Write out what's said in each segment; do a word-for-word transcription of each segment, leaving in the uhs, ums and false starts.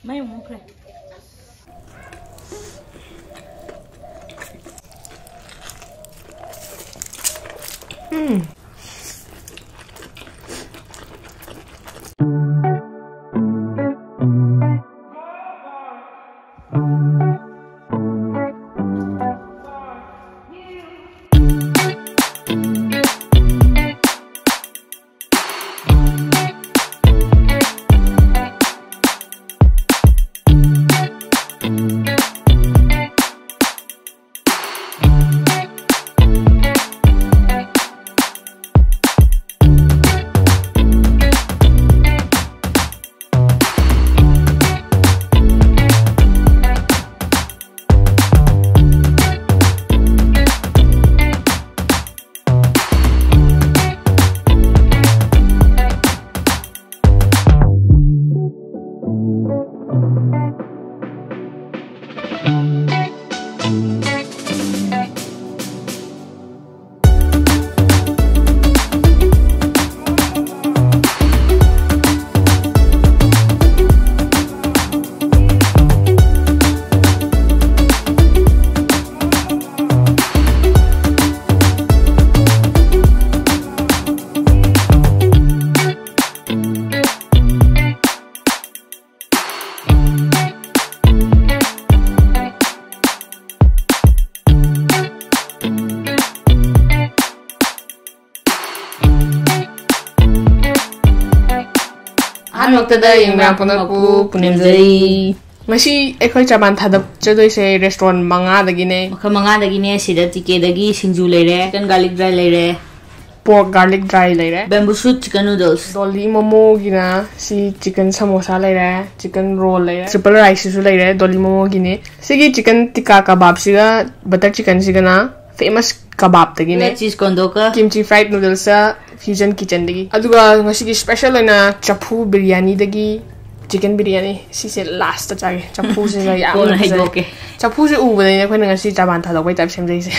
ꯃꯩ ꯑꯃꯨꯛ ꯃꯨꯠꯈ꯭ꯔꯦ꯫ ꯎꯝ꯫ ꯑꯍꯥꯟꯕꯃꯛꯇꯗ ꯌꯦꯡꯕ ꯄꯨꯝꯅꯃꯛꯄꯨ ꯄꯨꯅꯦꯝꯖꯔꯤ꯫ ꯉꯁꯤ ꯑꯩꯈꯣꯏ ꯆꯥꯕꯥꯟ ꯊꯥꯗꯣꯛꯆꯗꯣꯏꯁꯦ restaurant ꯃꯉꯥꯗꯒꯤꯅꯦ꯫ ꯃꯈꯜ ꯃꯉꯥꯗꯒꯤꯅꯦ꯫ ꯁꯤꯗ ꯇꯤꯀꯦꯗꯒꯤ ꯁꯤꯡꯖꯨ ꯂꯩꯔꯦ, chicken garlic dry ꯂꯩꯔꯦ, pork garlic dry ꯂꯩꯔꯦ, bamboo shoot chicken noodles, ꯗꯣꯂꯤ ꯃꯣꯃꯣꯒꯤꯅ ꯁꯤ chicken samosa ꯂꯩꯔꯦ, chicken roll ꯂꯩꯔꯦ, triple rice ꯁꯤꯁꯨ ꯂꯩꯔꯦ, ꯗꯣꯂꯤ ꯃꯣꯃꯣꯒꯤꯅꯤ꯫ ꯁꯤꯒꯤ chicken tikka kebab ꯁꯤꯒ butter chicken ꯁꯤꯒꯅ famous kebab ꯇꯒꯤꯅꯦ꯫ Cheese ꯀꯣꯟꯗꯣꯛꯀ꯫ Kimchi fried noodles fusion kitchen ꯗꯒꯤ꯫ ꯑꯗꯨꯒ ꯉꯁꯤꯒꯤ special ꯑꯣꯏꯅ ꯆꯐꯨ ꯕꯤꯔꯌꯥꯅꯤꯗꯒꯤ chicken ꯕꯤꯔꯌꯥꯅꯤ꯫ ꯁꯤꯁꯦ last ꯇ ꯆꯥꯒꯦ꯫ ꯆꯐꯨꯁꯤꯅ ꯌꯥꯝꯅ ꯀꯣꯟꯅ ꯐꯖꯩ꯫ ꯍꯩꯗꯣꯛꯀꯦ꯫ ꯆꯐꯨꯁꯦ ꯎꯕꯗꯩꯅꯦ ꯑꯩꯈꯣꯏꯅ ꯉꯁꯤ ꯆꯥꯕꯥꯟ ꯊꯥꯗꯣꯛꯄꯩ type ꯁꯦꯝꯖꯩꯁꯦ꯫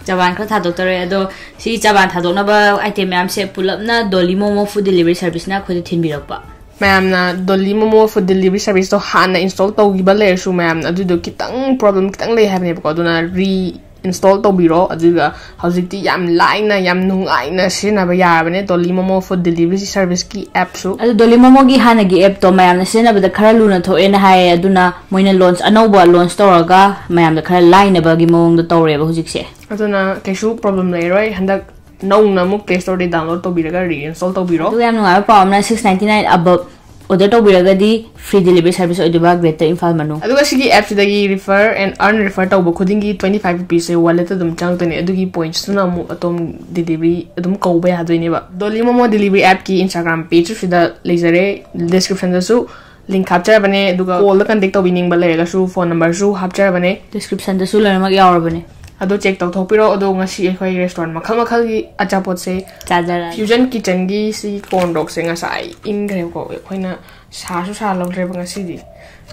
ꯆꯥꯕꯥꯟ ꯈꯔ ꯊꯥꯗꯣꯛꯇꯧꯔꯦ꯫ ꯑꯗꯣ ꯁꯤ ꯆꯥꯕꯥꯟ ꯊꯥꯗꯣꯛꯅꯕ item ꯃꯌꯥꯝꯁꯦ ꯄꯨꯂꯞꯅ ꯗꯣꯂꯤ ꯃꯣꯃꯣ food delivery service ꯅ ꯑꯩꯈꯣꯏꯗ ꯊꯤꯟꯕꯤꯔꯛꯄ꯫ ꯃꯌꯥꯝꯅ Dolly Momo Food Delivery Service ꯇꯣ ꯍꯥꯟꯅ install ꯇꯧꯈꯤꯕ ꯂꯩꯔꯁꯨ, ꯃꯌꯥꯝꯅ ꯑꯗꯨꯗꯣ ꯈꯤꯇꯪ problem ꯈꯤꯇꯪ ꯂꯩ ꯍꯥꯏꯕꯅꯦꯕꯀꯣ, ꯑꯗꯨꯅ re install ꯇꯧꯕꯤꯔꯣ꯫ ꯑꯗꯨꯒ ꯍꯧꯖꯤꯛꯇꯤ ꯌꯥꯝ ꯂꯥꯏꯅ, ꯌꯥꯝ ꯅꯨꯡꯉꯥꯏꯅ ꯁꯤꯖꯤꯟꯅꯕ ꯌꯥꯔꯕꯅꯦ Dolly Momo Food Delivery Service ꯀꯤ app ꯁꯨ꯫ ꯑꯗꯨ Dolly Momo ꯒꯤ ꯍꯥꯟꯅꯒꯤ app ꯇꯣ ꯃꯌꯥꯝꯅ ꯁꯤꯖꯤꯟꯅꯕꯗ ꯈꯔ ꯂꯨꯅ ꯊꯣꯛꯑꯦꯅ ꯍꯥꯏꯌꯦ, ꯑꯗꯨꯅ ꯃꯣꯏꯅ launch, ꯑꯅꯧꯕ launch ꯇꯧꯔꯒ ꯃꯌꯥꯝꯗ ꯈꯔ ꯂꯥꯏꯅꯕꯒꯤ ꯃꯑꯣꯡꯗ ꯇꯧꯔꯦꯕ ꯍꯧꯖꯤꯛꯁꯦ꯫ ꯑꯗꯨꯅ ꯀꯩꯁꯨ problem ꯂꯩꯔꯣꯏ꯫ ꯍꯟꯗꯛ ꯅꯧꯅ ꯑꯃꯨꯛ Play Store ꯗꯒꯤ download ꯇꯧꯕꯤꯔꯒ re install ꯇꯧꯕꯤꯔꯣ꯫ ꯑꯗꯨꯒ ꯌꯥꯝ ꯅꯨꯡꯉꯥꯏꯕ ꯄꯥꯎ ꯑꯃꯅ, six ninety nine above order ꯇꯧꯕꯤꯔꯒꯗꯤ free delivery service ꯑꯣꯏꯗꯣꯏꯕ Greater ꯏꯝꯐꯥꯜ ꯃꯅꯨꯡ꯫ ꯑꯗꯨꯒ ꯁꯤꯒꯤ app ꯁꯤꯗꯒꯤ refer and earn refer ꯇꯧꯕ ꯈꯨꯗꯤꯡꯒꯤ twenty five rupees ꯁꯦ wallet ꯇ ꯑꯗꯨꯝ ꯆꯪꯉꯛꯇꯣꯏꯅꯦ꯫ ꯑꯗꯨꯒꯤ points ꯇꯨꯅ ꯑꯃꯨꯛ ꯑꯗꯣꯝ delivery ꯑꯗꯨꯝ ꯀꯧꯕ ꯌꯥꯗꯣꯏꯅꯦꯕ꯫ Dolly Momo Delivery app ꯀꯤ Instagram page ꯁꯤꯗ ꯂꯩꯖꯔꯦ, description ꯗꯁꯨ link ꯍꯥꯞꯆꯔꯕꯅꯦ, ꯑꯗꯨꯒ call ꯗ contact ꯇꯧꯕꯤꯅꯤꯡꯕ ꯂꯩꯔꯒꯁꯨ phone number ꯁꯨ ꯍꯥꯞꯆꯔꯕꯅꯦ꯫ Description ꯗꯁꯨ ꯂꯣꯏꯅꯃꯛ ꯌꯥꯎꯔꯕꯅꯦ꯫ ꯑꯗꯣ check ꯇꯧꯊꯣꯛꯄꯤꯔꯣ꯫ ꯑꯗꯣ ꯉꯁꯤ ꯑꯩꯈꯣꯏ restaurant ꯃꯈꯜ ꯃꯈꯜꯒꯤ ꯑꯆꯥꯄꯣꯠꯁꯦ ꯆꯥꯖꯔꯒꯦ꯫ Fusion Kitchen ꯒꯤ ꯁꯤ corn dog ꯁꯦ ꯉꯁꯥꯏ ꯏꯪꯈ꯭ꯔꯦꯕꯀꯣ, ꯑꯩꯈꯣꯏꯅ ꯁꯥꯁꯨ ꯁꯥꯍꯜꯍꯧꯗ꯭ꯔꯦꯕ ꯉꯁꯤꯗꯤ꯫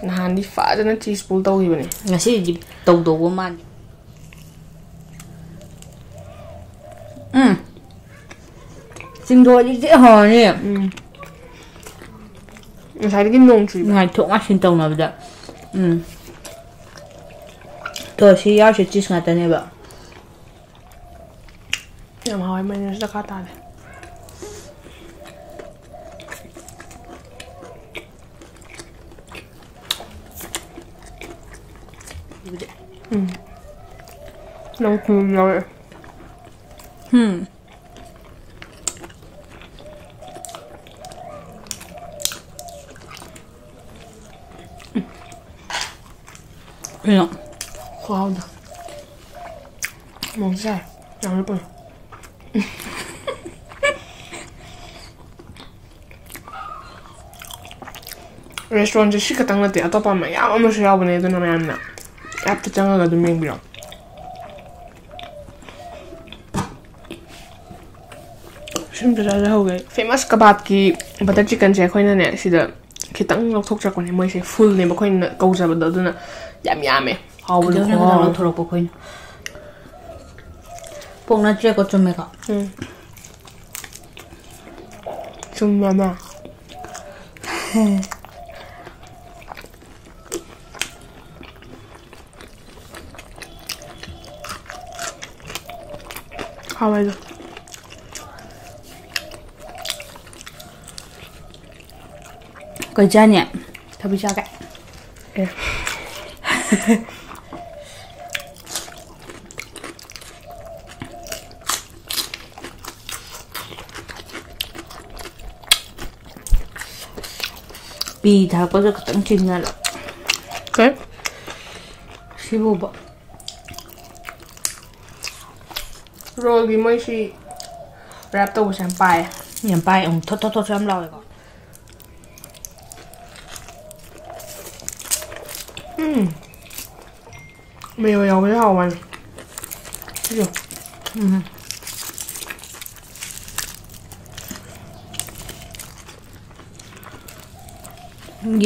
ꯅꯍꯥꯟꯗꯤ ꯐꯖꯅ cheese pull ꯇꯧꯈꯤꯕꯅꯦ꯫ ꯉꯁꯤꯗꯤ ꯇꯧꯗꯧꯕ ꯃꯥꯟꯗꯦ꯫ ꯎꯝ꯫ ꯆꯤꯡꯗꯣꯜꯂꯤꯁꯦ ꯍꯧꯔꯅꯤ꯫ ꯎꯝ꯫ ꯉꯁꯥꯏꯗꯒꯤ ꯅꯣꯡ ꯆꯨꯏꯕ꯫ ꯉꯥꯏꯊꯣꯛ ꯉꯥꯏꯁꯤꯟ ꯇꯧꯅꯕꯗ꯫ ꯎꯝ꯫ ꯇꯣ, ꯁꯤ ꯌꯥꯎꯔꯤꯁꯦ cheese ꯉꯥꯛꯇꯅꯦꯕ꯫ ꯌꯥꯝ ꯍꯥꯎꯋꯦ, mayonnaise ꯗꯔꯀꯥꯔ ꯇꯥꯗꯦ꯫ ꯎꯝ꯫ ꯅꯪ ꯊꯨꯝ ꯌꯥꯎꯔꯛꯑꯦ꯫ ꯎꯝ꯫ ꯀꯩꯅꯣ? ꯈꯨꯍꯥꯎꯗꯣ꯫ ꯃꯣꯔꯣꯛ ꯁꯥꯏ꯫ ꯌꯥꯝꯅ ꯄꯨꯔꯦ꯫ Restaurant ꯁꯦ ꯁꯤ ꯈꯛꯇꯪ ꯅꯠꯇꯦ, ꯑꯇꯣꯞꯄ ꯃꯌꯥꯝ ꯑꯃꯁꯨ ꯌꯥꯎꯕꯅꯦ, ꯑꯗꯨꯅ ꯃꯌꯥꯝꯅ app ꯇ ꯆꯪꯉꯒ ꯑꯗꯨꯝ ꯌꯦꯡꯕꯤꯔꯣ꯫ ꯁꯤꯝꯇ ꯆꯥꯖꯍꯧꯒꯦ꯫ Famous ꯀꯕꯥꯕꯀꯤ butter chicken ꯁꯦ ꯑꯩꯈꯣꯏꯅꯅꯦ ꯁꯤꯗ ꯈꯤꯇꯪ ꯂꯧꯊꯣꯛꯆꯔꯛꯄꯅꯦ꯫ ꯃꯣꯏꯁꯦ full ꯅꯦꯕ ꯑꯩꯈꯣꯏꯅ ꯀꯧꯖꯕꯗꯣ, ꯑꯗꯨꯅ ꯌꯥꯝ ꯌꯥꯝꯃꯦ꯫ ꯍꯥꯎꯕꯗꯣ ꯈꯤꯇꯪ ꯈꯤꯇꯪ ꯈꯨꯍꯥꯎ ꯑꯃ꯫ ꯂꯧꯊꯣꯔꯛꯄ ꯑꯩꯈꯣꯏꯅ꯫ ꯄꯣꯛ ꯅꯠꯇ꯭ꯔꯦꯀꯣ, ꯆꯨꯝꯃꯦꯀꯣ? ꯎꯝ꯫ ꯆꯨꯝꯃꯦ ꯑꯃ꯫ ꯍꯥꯎꯋꯦ ꯑꯗꯣ꯫ ꯀꯩ ꯆꯥꯅꯤ? ꯊꯕꯤ ꯆꯥꯒꯦ꯫ ꯑꯦ꯫ ꯄꯤ ꯊꯥꯛꯄꯁꯨ ꯈꯤꯇꯪ ꯆꯤꯡꯅꯔꯦ꯫ ꯀꯩ? ꯁꯤꯕꯨꯕ꯫ ꯔꯣꯜꯒꯤ ꯃꯣꯏꯁꯤ ꯔꯦꯞ ꯇꯧꯕꯁꯦ ꯌꯥꯝ ꯄꯥꯏꯌꯦ꯫ ꯌꯥꯝ ꯄꯥꯏ꯫ ꯎꯝ, ꯊꯣꯠ ꯊꯣꯠ ꯊꯣꯠꯁꯨ ꯌꯥꯝ ꯂꯥꯎꯋꯦꯀꯣ꯫ ꯎꯝ꯫ ꯃꯦꯌꯣ ꯌꯥꯎꯕꯁꯦ ꯍꯥꯎꯕꯅꯤ꯫ ꯁꯤꯁꯨ꯫ ꯎꯝ꯫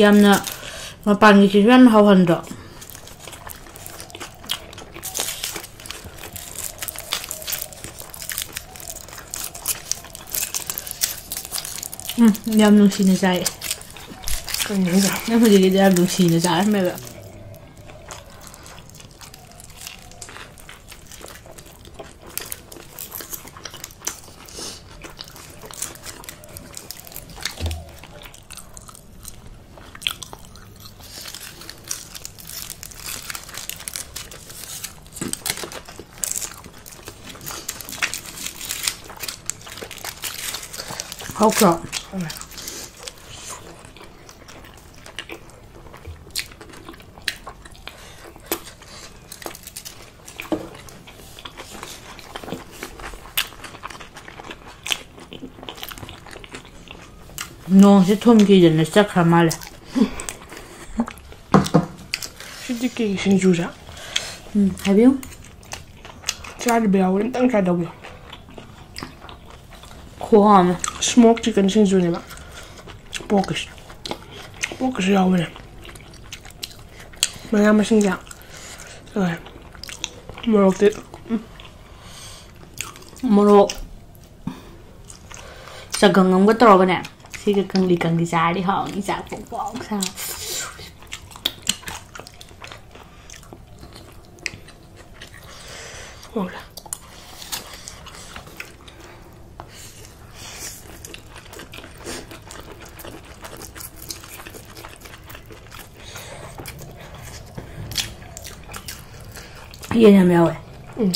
ꯌꯥꯝꯅ ꯃꯄꯥꯟꯒꯤꯁꯤꯁꯨ ꯌꯥꯝꯅ ꯍꯥꯎꯍꯟꯗ꯭ꯔꯣ? ꯎꯝ, ꯌꯥꯝ ꯅꯨꯡꯁꯤꯅ ꯆꯥꯏ꯫ ꯀꯩꯅꯣ ꯍꯥꯏꯁꯦ? ꯅꯪ ꯍꯧꯖꯤꯛꯀꯤꯗꯣ ꯌꯥꯝ ꯅꯨꯡꯁꯤꯅ ꯆꯥꯔꯝꯃꯦꯕ꯫ ꯍꯥꯎꯇ꯭ꯔꯣ? ꯅꯣꯡꯁꯦ ꯊꯨꯝꯈꯤꯗꯅ ꯆꯠꯈ꯭ꯔ ꯃꯥꯜꯂꯦ꯫ ꯁꯤꯗꯤ ꯀꯩ ꯁꯤꯡꯖꯨꯔꯥ? ꯎꯝ, ꯍꯥꯏꯕꯤꯌꯨ꯫ ꯆꯥꯗ꯭ꯔꯤꯕ ꯌꯥꯎꯕꯅꯦ, ꯑꯝꯇꯪ try ꯇꯧꯒꯦ꯫ ꯈꯨꯍꯥꯎ ꯑꯃ꯫ Smoke chicken ꯁꯤꯡꯖꯨꯅꯦꯕ꯫ Pork ꯀꯤꯁꯨ꯫ Pork ꯀꯤꯁꯨ ꯌꯥꯎꯕꯅꯦ꯫ ꯃꯅꯥ ꯃꯁꯤꯡꯁꯦ꯫ ꯂꯣꯏꯔꯦ꯫ ꯃꯣꯔꯣꯛꯇꯤ꯫ ꯎꯝ꯫ ꯃꯣꯔꯣꯛ ꯆꯒꯪ ꯑꯃꯒ ꯇꯧꯔꯒꯅꯦ꯫ ꯁꯤꯒ ꯀꯪꯂꯤ ꯀꯪꯂꯤ ꯆꯥꯔꯗꯤ ꯍꯥꯎꯅꯤ, ꯆꯥꯛ ꯐꯣꯡ ꯐꯣꯡ ꯁꯥ꯫ ꯍꯣꯏ꯫ ꯌꯦꯟ ꯌꯥꯝ ꯌꯥꯎꯋꯦ꯫ ꯎꯝ꯫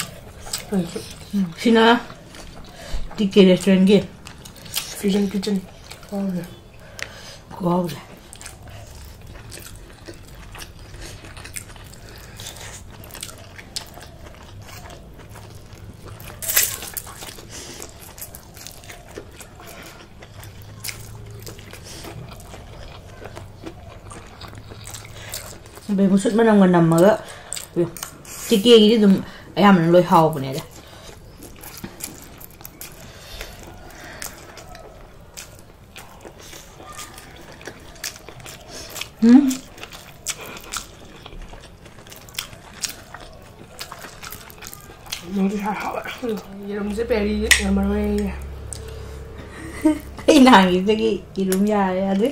ꯁꯤꯅ ꯇꯤ ꯀꯦ restaurantꯀꯤ꯫ Fusion kitchen꯫ ꯍꯥꯎꯋꯦ꯫ ꯈꯨꯍꯥꯎꯁꯦ꯫ Bamboo shoot ꯃꯅꯝꯒ ꯅꯝꯃꯒ꯫ ꯇꯤ ꯀꯦꯒꯤꯗꯤ ꯑꯗꯨꯝ ꯑꯌꯥꯝꯕꯅ ꯂꯣꯏ ꯍꯥꯎꯕꯅꯦꯗ꯫ ꯎꯝ꯫ ꯅꯪꯗꯤ ꯁꯥ ꯍꯥꯎꯋꯦ꯫ ꯌꯦꯔꯨꯝꯁꯦ ꯄꯦꯔꯤ ꯉꯝꯃꯔꯣꯏꯌꯦ꯫ ꯑꯩ ꯅꯍꯥꯟꯒꯤꯗꯨꯗꯒꯤ ꯌꯦꯔꯨꯝ ꯌꯥꯔꯦ, ꯌꯥꯗ꯭ꯔꯦ꯫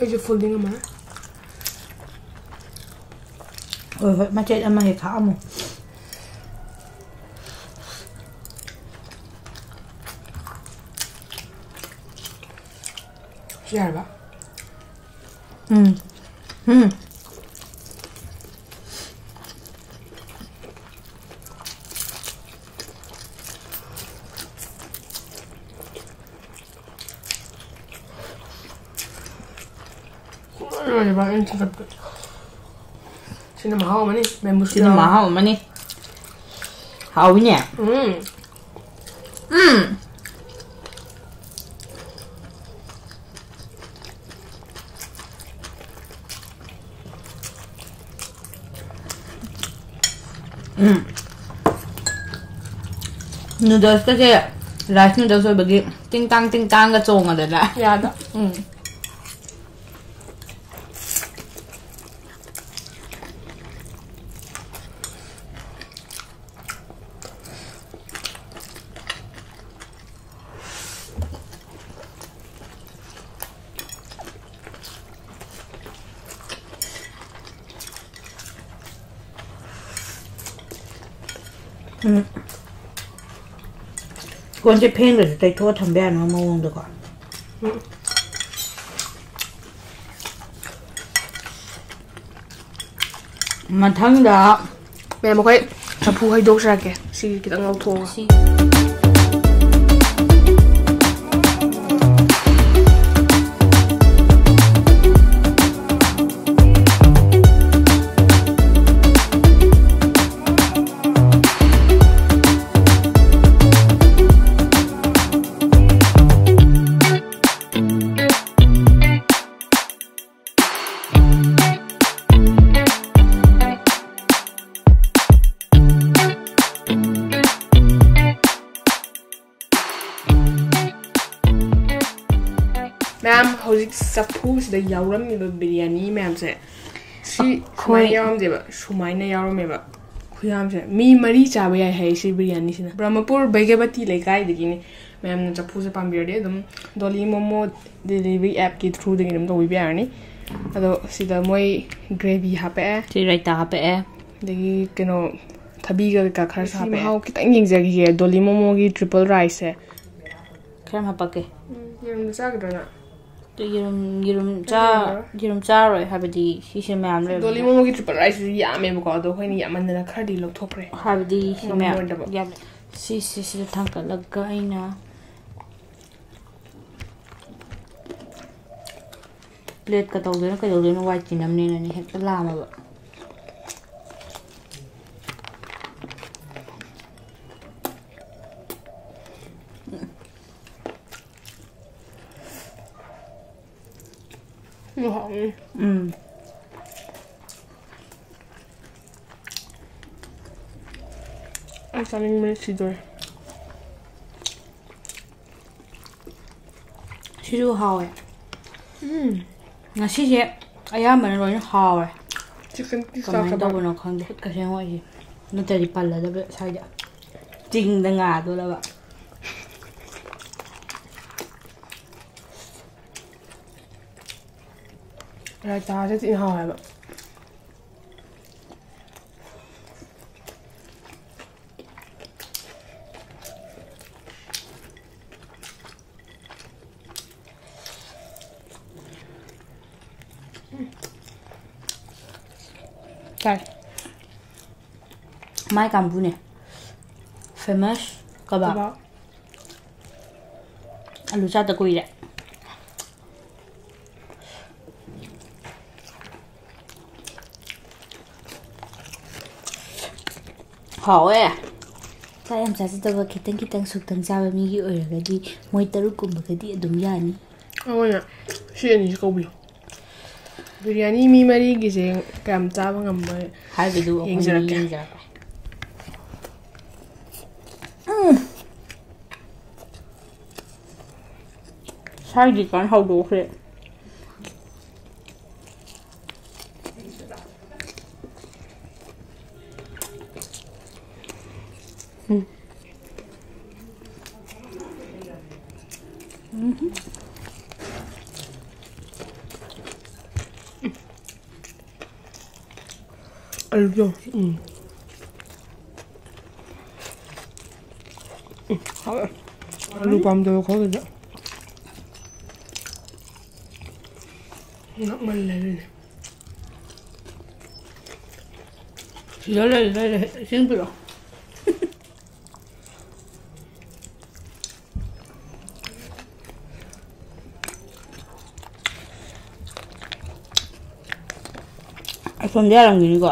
ꯑꯩꯁꯨ fullꯗꯤ ꯉꯝꯃꯔꯣꯏ꯫ ꯍꯣꯏ, ꯍꯣꯏ, ꯃꯆꯦꯠ ꯑꯃ ꯍꯦꯛ ꯈꯥꯛꯑꯝꯃꯣ꯫ ꯁꯤ ꯌꯥꯔꯕ? ꯎꯝ꯫ ꯎꯝ꯫ ꯂꯣꯏꯔꯦ, ꯂꯣꯏꯔꯦ, ꯚꯥꯏ, ꯑꯩꯅ ꯊꯥꯒꯠꯄ꯫ ꯁꯤꯅ ꯃꯍꯥꯎ ꯑꯃꯅꯤ, bamboo shoot ꯁꯤꯅ ꯌꯥꯎꯔꯒ꯫ ꯃꯍꯥꯎ ꯑꯃꯅꯤ꯫ ꯍꯥꯎꯋꯤꯅꯦ꯫ ꯎꯝ꯫ ꯎꯝ꯫ ꯎꯝ꯫ Noodlesꯀꯁꯦ rice noodles ꯑꯣꯏꯕꯒꯤ ꯇꯤꯡ ꯇꯥꯡ ꯇꯤꯡ ꯇꯥꯡꯒ ꯆꯣꯡꯉꯗꯅ꯫ ꯌꯥꯗ꯫ ꯎꯝ꯫ ꯎꯝ꯫ ꯀꯣꯟꯁꯦ ꯐꯦꯡꯗ꯭ꯔꯁꯨ ꯇꯩꯊꯣꯛꯑ ꯊꯝꯕ ꯌꯥꯅꯕ ꯃꯑꯣꯡꯗꯀꯣ꯫ ꯎꯝ꯫ ꯃꯊꯪꯗ ꯃꯌꯥꯝ, ꯑꯩꯈꯣꯏ ꯆꯐꯨ ꯍꯩꯗꯣꯛꯆꯔꯛꯀꯦ꯫ ꯁꯤ ꯈꯤꯇꯪ ꯂꯧꯊꯣꯛꯑꯒ꯫ ꯁꯤ ꯃꯌꯥꯝ, ꯍꯧꯖꯤꯛ ꯆꯐꯨꯁꯤꯗ ꯌꯥꯎꯔꯝꯃꯤꯕ ꯕꯤꯔꯌꯥꯅꯤ ꯃꯌꯥꯝꯁꯦ ꯁꯤ ꯑꯩꯈꯣꯏ ꯁꯨꯃꯥꯏꯅ ꯌꯥꯎꯔꯝꯗꯦꯕ, ꯁꯨꯃꯥꯏꯅ ꯌꯥꯎꯔꯝꯃꯦꯕ꯫ ꯈꯨꯌꯥꯝꯁꯦ ꯃꯤ ꯃꯔꯤ ꯆꯥꯕ ꯌꯥꯏ ꯍꯥꯏ ꯁꯤ ꯕꯤꯔꯌꯥꯅꯤꯁꯤꯅ꯫ ꯕ꯭ꯔꯍꯃꯄꯨꯔ ꯕꯩꯒꯕꯇꯤ ꯂꯩꯀꯥꯏꯗꯒꯤꯅꯤ꯫ ꯃꯌꯥꯝꯅ ꯆꯐꯨꯁꯦ ꯄꯥꯝꯕꯤꯔꯗꯤ ꯑꯗꯨꯝ ꯗꯣꯂꯤ ꯃꯣꯃꯣ ꯗꯦꯂꯤꯚꯔꯤ ꯑꯦꯞꯀꯤ ꯊ꯭ꯔꯨꯗꯒꯤ ꯑꯗꯨꯝ ꯇꯧꯕꯤꯕ ꯌꯥꯔꯅꯤ꯫ ꯑꯗꯣ ꯁꯤꯗ ꯃꯣꯏ ꯒ꯭ꯔꯦꯚꯤ ꯍꯥꯞꯄꯛꯑꯦ꯫ ꯁꯤ ꯔꯥꯏꯇꯥ ꯍꯥꯞꯄꯛꯑꯦ꯫ ꯑꯗꯒꯤ ꯀꯩꯅꯣ, ꯊꯕꯤꯒ ꯀꯩꯀꯥ ꯈꯔꯁꯨ ꯁꯤ ꯍꯥꯞꯄꯛꯑꯦ꯫ ꯃꯍꯥꯎ ꯈꯤꯇꯪ ꯌꯦꯡꯖꯈꯤꯒꯦ ꯗꯣꯂꯤ ꯃꯣꯃꯣꯒꯤ ꯇ꯭ꯔꯤꯄꯜ ꯔꯥꯏꯁꯁꯦ꯫ ꯈꯔ ꯌꯥꯝ ꯍꯥꯞꯄꯛꯀꯦ꯫ ꯎꯝ, ꯌꯦꯔꯨꯝꯗꯣ ꯆꯥꯒꯗ꯭ꯔꯣ ꯅꯪ? ꯑꯗꯨ ꯌꯦꯔꯨꯝ, ꯌꯦꯔꯨꯝ ꯆꯥ-, ꯌꯦꯔꯨꯝ ꯆꯥꯔꯣꯏ, ꯍꯥꯏꯕꯗꯤ ꯁꯤꯁꯦ ꯃꯌꯥꯝ ꯂꯩꯕꯅꯤꯅ꯫ ꯗꯣꯂꯤ ꯃꯣꯃꯣꯒꯤ ꯇ꯭ꯔꯤꯄꯜ ꯔꯥꯏꯁꯁꯤꯁꯨ ꯌꯥꯝꯃꯦꯕꯀꯣ, ꯑꯗꯣ ꯑꯩꯈꯣꯏꯅ ꯌꯥꯝꯃꯟꯗꯅ ꯈꯔꯗꯤ ꯂꯧꯊꯣꯛꯈ꯭ꯔꯦ꯫ ꯍꯥꯏꯕꯗꯤ ꯁꯤ ꯉꯝꯃꯝꯃꯣꯏꯗꯕ꯫ ꯃꯌꯥꯝ ꯌꯥꯝꯃꯦ꯫ ꯁꯤꯁꯦ ꯁꯤꯗ ꯊꯥꯡꯀꯠꯂꯒ ꯑꯩꯅ ꯄ꯭ꯂꯦꯠꯀ ꯇꯧꯗꯣꯏꯅꯣ ꯀꯩꯗꯧꯗꯣꯏꯅꯣ ꯋꯥꯏ ꯆꯤꯟꯅꯝꯅꯦꯅꯅꯦ ꯍꯦꯛꯇ ꯂꯥꯝꯃꯕ꯫ ꯎꯝ, ꯍꯥꯎꯅꯤ꯫ ꯎꯝ꯫ ꯑꯩ ꯆꯥꯅꯤꯡꯕꯅ ꯁꯤꯗꯣꯔꯦ꯫ ꯁꯤꯁꯨ ꯍꯥꯎꯋꯦ꯫ ꯎꯝ꯫ ꯉꯁꯤꯁꯦ ꯑꯌꯥꯝꯕꯅ ꯂꯣꯏꯅ ꯍꯥꯎꯋꯦ꯫ ꯆꯤꯛꯀꯟ ꯄꯤꯁ ꯀꯃꯥꯏꯅ ꯆꯥꯈ꯭ꯔꯕ? ꯇꯧꯕꯅꯣ ꯈꯪꯗꯦ꯫ ꯈꯨꯠꯀꯁꯦ ꯌꯦꯡꯉꯣ ꯑꯩꯁꯦ꯫ ꯅꯠꯇ꯭ꯔꯗꯤ ꯄꯜꯂꯗꯕ ꯁ꯭ꯋꯥꯏꯗ꯫ ꯆꯤꯡꯗ ꯉꯥꯗꯣꯔꯕ꯫ ꯔꯥꯏꯇꯥꯁꯦ ꯊꯤꯅ ꯍꯥꯎꯋꯦꯕ꯫ ꯆꯥꯏ꯫ ꯃꯥꯏ ꯀꯥꯡꯕꯨꯅꯦ꯫ Famous ꯀꯕꯥꯕ꯫ ꯀꯕꯥꯕ꯫ ꯑꯂꯨ ꯆꯥꯗ ꯀꯨꯏꯔꯦ꯫ ꯍꯥꯎꯋꯦ꯫ ꯆꯥꯛ ꯌꯥꯝ ꯆꯥꯖꯗꯕ, ꯈꯤꯇꯪ ꯈꯤꯇꯪ ꯁꯨꯛꯇꯪ ꯆꯥꯕ ꯃꯤꯒꯤ ꯑꯣꯏꯔꯒꯗꯤ ꯃꯣꯏ ꯇꯔꯨꯛ ꯀꯨꯝꯕꯒꯗꯤ ꯑꯗꯨꯝ ꯌꯥꯅꯤ꯫ ꯑꯩꯉꯣꯟꯗ ꯁꯤ ꯑꯅꯤꯁꯤ ꯀꯧꯕꯤꯌꯨ꯫ ꯕꯤꯔꯌꯥꯅꯤ ꯃꯤ ꯃꯔꯤꯒꯤꯁꯦ ꯀꯌꯥꯝ ꯆꯥꯕ ꯉꯝꯕ ꯍꯥꯏꯕꯗꯨ ꯑꯩꯈꯣꯏꯅ ꯌꯦꯡꯖꯔꯛꯀꯦ꯫ ꯌꯦꯡꯖꯔꯛꯀꯦ꯫ ꯎꯝ꯫ ꯁꯥꯏꯗꯤ ꯀꯥꯟ ꯍꯧꯗꯣꯛꯈ꯭ꯔꯦ꯫ ꯎꯝ꯫ ꯎꯝ꯫ ꯑꯂꯨꯗꯣ꯫ ꯎꯝ꯫ ꯎꯝ, ꯍꯥꯎꯋꯦ꯫ ꯑꯂꯨ ꯄꯥꯝꯗꯕ ꯈꯔꯗꯨꯗ꯫ ꯉꯛꯃꯜꯂꯦ ꯑꯗꯨꯅꯦ꯫ ꯁꯤꯗ ꯂꯩ, ꯂꯩ, ꯂꯩ꯫ ꯏꯁꯤꯡ ꯄꯤꯔꯛꯑꯣ꯫ ꯑꯁꯣꯝꯗ ꯌꯥꯔꯝꯒꯤꯅꯤꯀꯣ꯫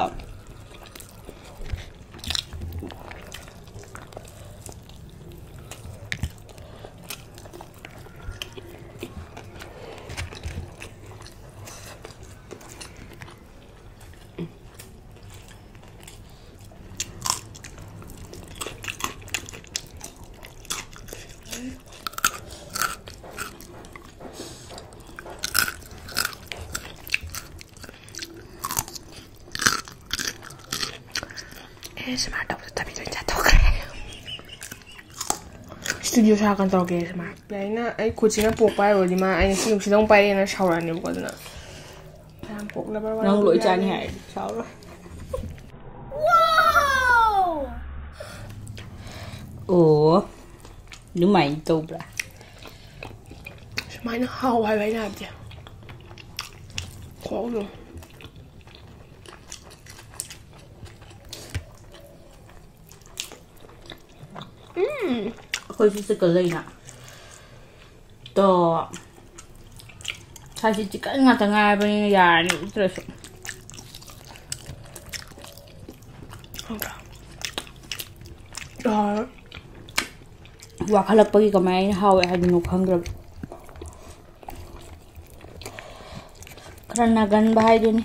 ꯑꯦ ꯁꯤ ꯃꯥ ꯇꯧꯕꯗ ꯇꯞꯄꯤꯗꯣ ꯆꯥꯊꯣꯛꯈ꯭ꯔꯦ꯫ ꯁ꯭ꯇꯨꯗꯤꯑꯣ ꯁꯥꯀꯥꯟ ꯇꯧꯔꯛꯀꯦ ꯁꯤ ꯃꯥ꯫ ꯌꯥꯏꯅ ꯑꯩ ꯈꯨꯠꯁꯤꯅ ꯄꯣꯛꯄ ꯍꯥꯏꯔꯨꯔꯗꯤ ꯃꯥ ꯑꯩ ꯉꯁꯤ ꯅꯨꯃꯤꯠꯁꯤꯗ ꯑꯃꯨꯛ ꯄꯥꯏꯔꯛꯑꯦꯅ ꯁꯥꯎꯔꯛꯑꯅꯦꯕꯀꯣ꯫ ꯑꯗꯨꯅ ꯌꯥꯝ ꯄꯣꯛꯂꯕ꯭ꯔꯥ ꯅꯪ ꯂꯣꯏ ꯆꯥꯅꯤ ꯍꯥꯏꯔꯗꯤ ꯁꯥꯎꯔꯣꯏ꯫ ꯑꯣ, ꯑꯗꯨꯃꯥꯏꯅ ꯇꯧꯕ꯭ꯔꯥ? ꯁꯨꯃꯥꯏꯅ ꯍꯥꯎ ꯍꯥꯏꯕ ꯑꯩꯅ ꯍꯥꯏꯕꯗꯤ꯫ ꯈꯣꯛꯑꯒ꯫ ꯎꯝ, ꯑꯩꯈꯣꯏꯁꯨ ꯆꯤꯛꯀꯟ ꯂꯩꯅ꯫ ꯇꯣ, ꯁꯥꯏꯁꯤ ꯆꯤꯛꯀꯟ ꯉꯥꯛꯇ ꯉꯥꯏꯔꯕꯅꯤꯅ ꯌꯥꯔꯅꯤ ꯎꯠꯇ꯭ꯔꯁꯨ꯫ ꯋꯥꯈꯠꯂꯛꯄꯒꯤ ꯀꯃꯥꯏꯅ ꯍꯥꯎꯋꯦ ꯍꯥꯏꯗꯣꯏꯅꯣ ꯈꯪꯗ꯭ꯔꯕ꯫ ꯈꯔ ꯅꯥꯒꯟꯕ ꯍꯥꯏꯗꯨꯅꯤ꯫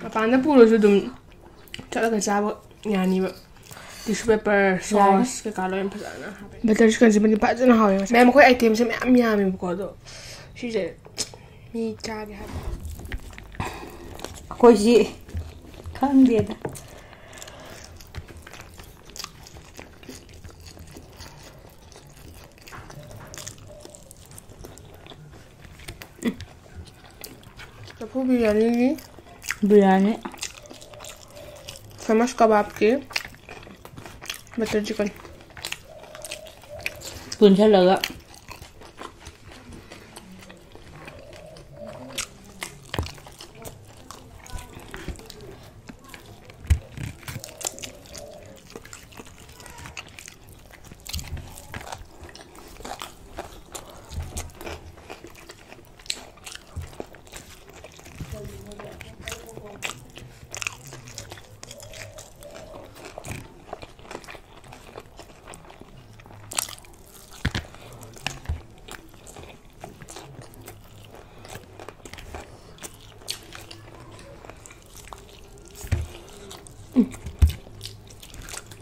ꯃꯄꯥꯟꯗ ꯄꯨꯔꯁꯨ ꯑꯗꯨꯝ ꯆꯠꯂꯒ ꯆꯥꯕ ꯌꯥꯅꯤꯕ꯫ Tissue paper, ꯌꯥꯅꯤ꯫ Sauce ꯀꯩꯀꯥ ꯂꯣꯏ ꯐꯖꯅ ꯍꯥꯞꯄꯦ꯫ Butter chickenꯁꯤꯃꯗꯤ ꯐꯖꯅ ꯍꯥꯎꯋꯦ ꯃꯁꯥ꯫ ꯃꯌꯥꯝ ꯑꯩꯈꯣꯏ itemꯁꯦ ꯃꯌꯥꯝ ꯌꯥꯝꯃꯦꯕꯀꯣ, ꯑꯗꯣ ꯁꯤꯁꯦ ꯃꯤ ꯆꯥꯒꯦ ꯍꯥꯏꯕ꯫ ꯑꯩꯈꯣꯏꯁꯤ ꯈꯪꯗꯦꯗ꯫ ꯂꯐꯨ ꯕꯤꯔꯌꯥꯅꯤꯒꯤ ꯕꯤꯔꯌꯥꯅꯤ꯫ Famous ꯀꯕꯥꯕꯀꯤ butter chicken꯫ ꯄꯨꯟꯁꯤꯜꯂꯒ꯫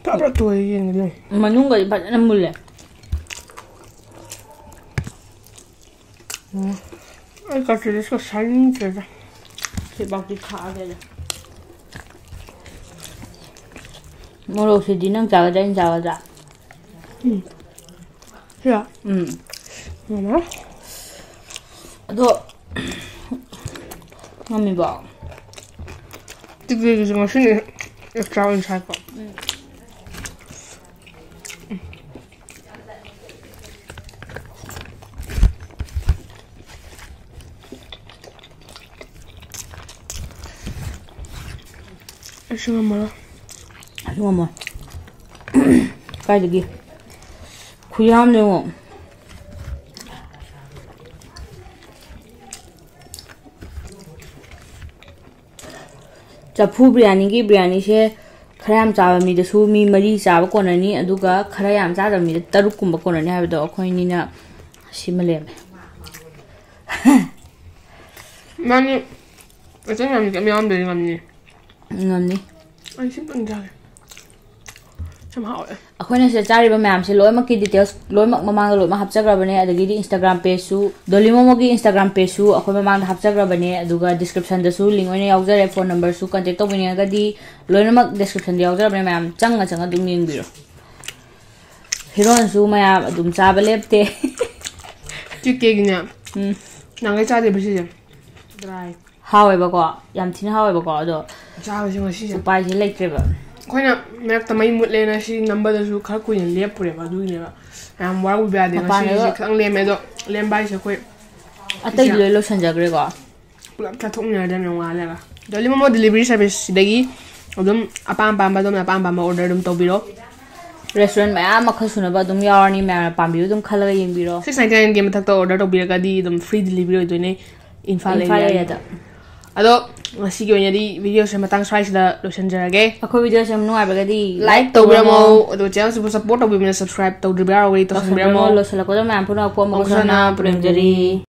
ꯄ꯭ꯔꯞ ꯄ꯭ꯔꯞ ꯇꯣꯏ ꯌꯦꯟꯒꯤꯗꯤ꯫ ꯃꯅꯨꯡꯒꯗꯤ ꯐꯖꯅ ꯃꯨꯜꯂꯦ꯫ ꯎꯝ꯫ ꯑꯩ ꯀꯠꯂꯦꯠꯁꯀ ꯆꯥꯅꯤꯡꯗ꯭ꯔꯦꯗ꯫ ꯁꯤꯕꯥꯎꯗꯤ ꯈꯥꯛꯑꯒꯦꯗ꯫ ꯃꯣꯔꯣꯛꯁꯤꯗꯤ ꯅꯪ ꯆꯥꯒꯗ꯭ꯔꯥ, ꯑꯩꯅ ꯆꯥꯒꯗ꯭ꯔꯥ? ꯎꯝ꯫ ꯁꯤꯔꯣ? ꯎꯝ꯫ ꯃꯃꯥ꯫ ꯑꯗꯣ, ꯉꯝꯃꯤꯕꯣ? ꯇꯤꯛꯂꯤꯒꯤꯁꯨ ꯉꯁꯤꯅ ꯑꯦꯛꯁꯇ꯭ꯔꯥ ꯑꯣꯏꯅ ꯁꯥꯏꯀꯣ꯫ ꯑꯩꯁꯨ ꯉꯝꯃꯔꯣꯏ꯫ ꯑꯩꯁꯨ ꯉꯝꯃꯣꯏ꯫ ꯀꯥꯏꯗꯒꯤ? ꯈꯨꯌꯥꯝꯅꯦ ꯌꯦꯡꯉꯣ꯫ ꯆꯐꯨ ꯕꯤꯔꯌꯥꯅꯤꯒꯤ ꯕꯤꯔꯌꯥꯅꯤꯁꯦ ꯈꯔ ꯌꯥꯝ ꯆꯥꯕ ꯃꯤꯗꯁꯨ ꯃꯤ ꯃꯔꯤ ꯆꯥꯕ ꯀꯣꯟꯅꯅꯤ, ꯑꯗꯨꯒ ꯈꯔ ꯌꯥꯝ ꯆꯥꯗꯕ ꯃꯤꯗ ꯇꯔꯨꯛꯀꯨꯝꯕ ꯀꯣꯟꯅꯅꯤ ꯍꯥꯏꯕꯗꯣ ꯑꯩꯈꯣꯏ ꯑꯅꯤꯅ ꯁꯤꯃ ꯂꯩꯔꯝꯃꯦ꯫ ꯃꯥꯅꯤ, ꯑꯆꯪ ꯌꯥꯝ ꯀꯩꯝ ꯌꯥꯎꯔꯝꯗ꯭ꯔꯗꯤ ꯉꯝꯅꯤ꯫ ꯉꯝꯅꯤ꯫ ꯑꯩ ꯁꯤꯝꯇꯪ ꯆꯥꯒꯦ꯫ ꯌꯥꯝ ꯍꯥꯎꯋꯦ꯫ ꯑꯩꯈꯣꯏꯅ ꯁꯤꯗ ꯆꯥꯔꯤꯕ ꯃꯌꯥꯝꯁꯦ ꯂꯣꯏꯅꯃꯛꯀꯤ details ꯂꯣꯏꯅꯃꯛ ꯃꯃꯥꯡꯗ ꯂꯣꯏꯅꯃꯛ ꯍꯥꯞꯆꯈ꯭ꯔꯕꯅꯦ, ꯑꯗꯒꯤꯗꯤ Instagram pageꯁꯨ, Dolly Momoꯒꯤ Instagram pageꯁꯨ ꯑꯩꯈꯣꯏ ꯃꯃꯥꯡꯗ ꯍꯥꯞꯆꯈ꯭ꯔꯕꯅꯦ, ꯑꯗꯨꯒ descriptionꯗꯁꯨ link ꯑꯣꯏꯅ ꯌꯥꯎꯖꯔꯦ, phone numberꯁꯨ contact ꯇꯧꯕꯤꯅꯤꯡꯉꯒꯗꯤ ꯂꯣꯏꯅꯃꯛ descriptionꯗ ꯌꯥꯎꯖꯔꯕꯅꯦ, ꯃꯌꯥꯝ ꯆꯪꯉ ꯆꯪꯉ ꯑꯗꯨꯝ ꯌꯦꯡꯕꯤꯔꯣ꯫ ꯍꯤꯔꯣꯟꯁꯨ ꯃꯌꯥꯝ ꯑꯗꯨꯝ ꯆꯥꯕ ꯂꯦꯞꯇꯦ꯫ ꯀꯦꯛ ꯀꯦꯒꯤꯅꯦ꯫ ꯎꯝ꯫ ꯅꯍꯥꯟꯒꯩ ꯆꯥꯗꯦꯕ ꯁꯤꯁꯦ꯫ Dry꯫ ꯍꯥꯎꯋꯦꯕꯀꯣ, ꯌꯥꯝ ꯊꯤꯅ ꯍꯥꯎꯋꯦꯕꯀꯣ, ꯑꯗꯣ ꯆꯥꯕꯁꯦ ꯉꯁꯤꯁꯦ꯫ ꯎꯄꯥꯏꯁꯦ ꯂꯩꯇ꯭ꯔꯦꯕ꯫ ꯑꯩꯈꯣꯏꯅ ꯃꯔꯛꯇ ꯃꯩ ꯃꯨꯠꯂꯦꯅ ꯁꯤ ꯅꯝꯕꯗꯁꯨ ꯈꯔ ꯀꯨꯏꯅ ꯂꯦꯞꯄꯨꯔꯦꯕ, ꯑꯗꯨꯒꯤꯅꯦꯕ꯫ ꯌꯥꯝ ꯋꯥꯔꯨꯕ ꯌꯥꯗꯦ꯫ ꯉꯁꯤꯁꯦ ꯃꯄꯥꯟꯗꯒ ꯈꯤꯇꯪ ꯂꯦꯝꯃꯦ, ꯑꯗꯣ ꯂꯦꯝꯕ ꯍꯥꯏꯁꯦ ꯑꯩꯈꯣꯏ ꯑꯇꯩꯗꯤ ꯏꯆꯦ ꯂꯣꯏ ꯂꯣꯏꯁꯟꯖꯈ꯭ꯔꯦꯀꯣ꯫ ꯄꯨꯂꯞ ꯆꯥꯊꯣꯛꯃꯤꯟꯅꯔꯗꯕꯅꯦ ꯉꯥꯜꯂꯒ꯫ Dolly Momo delivery serviceꯁꯤꯗꯒꯤ ꯑꯗꯨꯝ ꯑꯄꯥꯝ ꯑꯄꯥꯝꯕ, ꯑꯗꯣꯝꯅ ꯑꯄꯥꯝ ꯑꯄꯥꯝꯕ order ꯑꯗꯨꯝ ꯇꯧꯕꯤꯔꯣ꯫ Restaurant ꯃꯌꯥꯝ ꯃꯈꯜ ꯁꯨꯅꯕ ꯑꯗꯨꯝ ꯌꯥꯎꯔꯅꯤ, ꯃꯌꯥꯝꯅ ꯄꯥꯝꯕꯤꯕ ꯑꯗꯨꯝ ꯈꯜꯂꯒ ꯌꯦꯡꯕꯤꯔꯣ꯫ Six ninety nineꯒꯤ ꯃꯊꯛꯇ order ꯇꯧꯕꯤꯔꯒꯗꯤ ꯑꯗꯨꯝ free delivery ꯑꯣꯏꯗꯣꯏꯅꯦ ꯏꯝꯐꯥꯜ ꯏꯝꯐꯥꯜ areaꯒꯤ꯫ Areaꯗ꯫ ꯑꯗꯣ ꯉꯁꯤꯒꯤ ꯑꯣꯏꯅꯗꯤ videoꯁꯦ ꯃꯇꯥꯡ ꯁ꯭ꯋꯥꯏꯁꯤꯗ ꯂꯣꯏꯁꯤꯟꯖꯔꯒꯦ꯫ ꯑꯩꯈꯣꯏ videoꯁꯦ ꯌꯥꯝ ꯅꯨꯡꯉꯥꯏꯕꯒꯗꯤ like like ꯇꯧꯕꯤꯔꯝꯃꯣ꯫ ꯇꯧꯕꯤꯔꯝꯃꯣ꯫ ꯑꯗꯨꯒ channelꯁꯤꯕꯨ support ꯇꯧꯕꯤꯕꯅ subscribe ꯇꯧꯗ꯭ꯔꯤꯕ ꯌꯥꯎꯔꯒꯗꯤ ꯇꯧꯁꯟꯕꯤꯔꯝꯃꯣ꯫ ꯇꯧꯁꯟꯕꯤꯔꯝꯃꯣ꯫ ꯂꯣꯏꯁꯤꯜꯂꯛꯄꯗ ꯃꯌꯥꯝ ꯄꯨꯝꯅꯃꯛꯄꯨ ꯑꯃꯨꯛ ꯑꯃꯨꯛ ꯍꯟꯅ ꯍꯟꯅ ꯄꯨꯔꯦꯝꯖꯔꯤ꯫ ꯄꯨꯔꯦꯝꯖꯔꯤ꯫